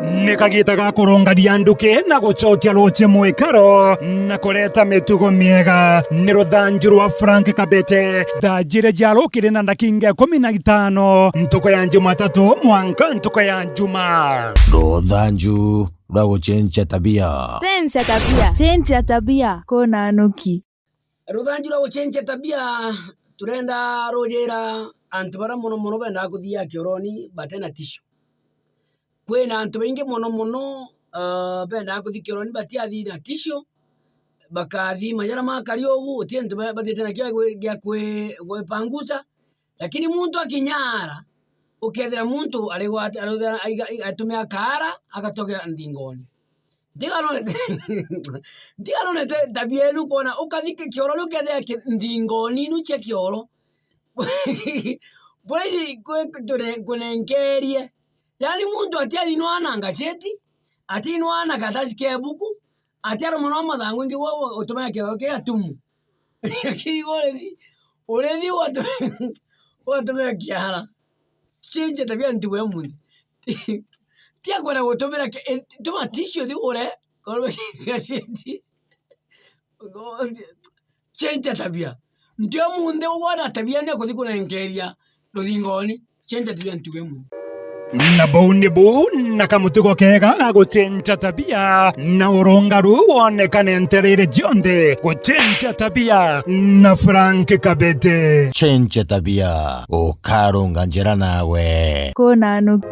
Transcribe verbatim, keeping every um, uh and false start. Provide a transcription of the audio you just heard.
Ni kagiita ga kurungania nduki na gucokia ruuji mwikaro na kureta mitugo miega. Ni ruthanju rwa Frank Kabete. Thaa jiiri cia rukiri na ndakinga ikumi na itano, ntuku ya Jumatatu mwanka ntuku ya Juma. Ruthanju rwa gucenjia tabia. Cenjia tabia. Cenjia tabia. Kuna nuki. Ruthanju rwa gucenjia tabia, turenda rujira antu baria mono mono bendaga kuthia kioroni bate na tissue. Kwina antu baingi mono mono, ah, bendaga kuthi kioroni batiathi na tissue, bakathi majara makari ugu, uti antu ba-, bathiite na kia gwi-, gia kwi-, gwipangusa. Lakini muntu akinya ara, ukethira muntu ari gwate-, ari gwate-, aiga-, aiga-, atumia kaara, agatogera nthingoni. Ntiganonete, ntiganonete tabia inu, kwona ukathi ki-, kioro riu ukethira ki-, nthingoni inu cia kioro. Buri kwi-, tune-, kunenkerie. Yaani muntu atiathi no ana ngaceti, ati no ana karataci ka ibuku, ati arumwa no mathangu ingi gwa, gwa gutumira kioro kia tumu. Lakini urithi, urithi watu-, watumira kiara. Cenjia tabia ntuku ya munthi. Tia kwenda gutumira ki-, e, tuma tissue uthi ugure, korwo gaceti. Cenjia tabia. Ntuku ya munthi ugwona tabia ni kuthi kunenkeria ruthingoni. Cenjia tabia ntuku ya munthi. Na buu ni buu na kamutugo kega ga gucenjia tabia, na urungaru wonekane ntereere cionthe. Gucenjia tabia na Frank Kabete. Cenjia tabia, ukarunga njira nawe. Kuna nuki.